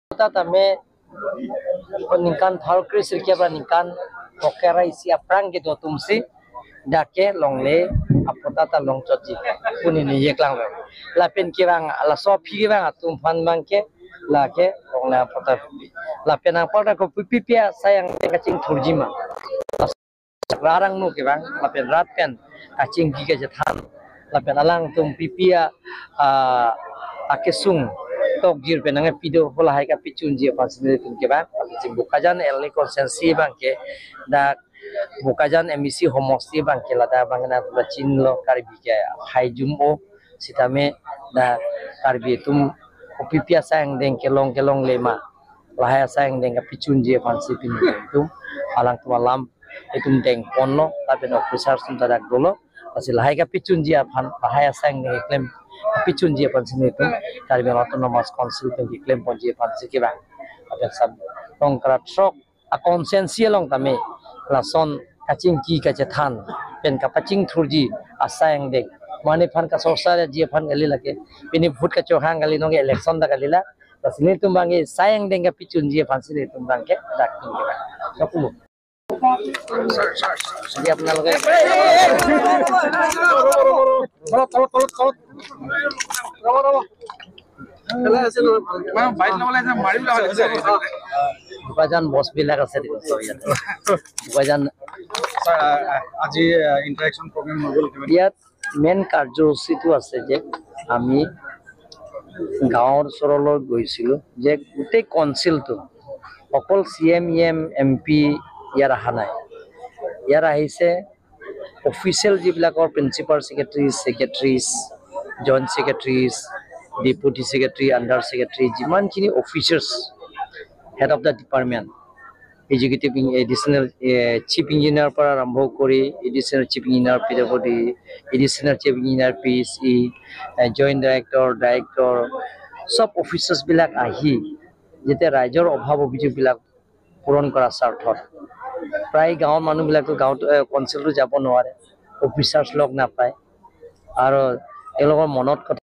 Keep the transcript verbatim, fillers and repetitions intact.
Tame ningkan thar kre sirkep ra ningkan phokera isi aphrang kedo atumsi dak ke longle aphota ta longchotji pu neli ningje klang lo. Lapen kevang laso aphi kevang atum aphan abang ke lake longle aphota pipi. Lapen anparta kopi pipi asai angdeng kachingthurji ma. Rat angno kevang, lapen rat pen kachingki kachethan, lapen alangtum pipi a, ah, akesung tokjir pen nangkepi do pu lahai kapachunji aphansi nelitum kevang. Lapen Bokajan L A constituency abang ke dak Bokajan M A C homosti abang ke ladak abang nangpachinlo, Karbi ke aphai jum-o sitame dak Karbi atum kopi pipi asai angdeng kelong kelongle ma, lahai asai angdeng kapachunji aphansi pini itum alangtum alam itum dengponlo, lapen officers atum ta dak dolo. Lasi lahai kapachunji aphan, lahai asai angdeng keklem kapachunji aphansi nelitum Karbi Anglong Autonomous Council atum keklemponji aphansi kevang. Lapen sab tongkra throk a constituency along tame lason kachingki kachethan pen kapachingthurji asai angdeng, mane aphan kasorsaji aphan kali lake, pini vote kachohang kali, nonke election ta kali la. Lasi nelitum abang ke asai angdeng kapachunji aphansi nelitum abang ke dak pini kevang. Kapulo. Jadi আপোনালোকে Bokajan boss বিলাক আছে দেখোন, চব ইয়াত। Bokajan sir, আ-, আ-, আজি, আ, interaction programme হৈ গ'ল, কিমান ইয়াত মেইন কাৰ্যসূচীটো আছে যে আমি গাঁৱৰ ওচৰলৈ গৈছিলো যে গোটেই কাউন্সিলটো, অকল C M, E M, M P ইয়াত অহা নাই। ইয়াত আহিছে অফিচিয়েল যিবিলাকৰ principal secretary, secretaries, joint secretaries, deputy secretary, under secretary, যিমানখিনি officers, head of the department, executive ইং-, এডিশ্যনেল, এ, চিফ ইঞ্জিনিয়াৰৰ পৰা আৰম্ভ কৰি additional chief engineer P W D, additional chief engineer P H E, uh, joint director, director, চব অফিচাৰ্ছবিলাক আহি যেতিয়া ৰাইজৰ অভাৱ অভিযোগবিলাক পূৰণ কৰাৰ স্বাৰ্থত, প্ৰায় গাঁৱৰ মানুহবিলাকতো গাঁৱত, এ, কাউন্সিলতো যাব নোৱাৰে, অফিচাৰ্ছ লগ নাপায় আৰু তেওঁলোকৰ মনত কথা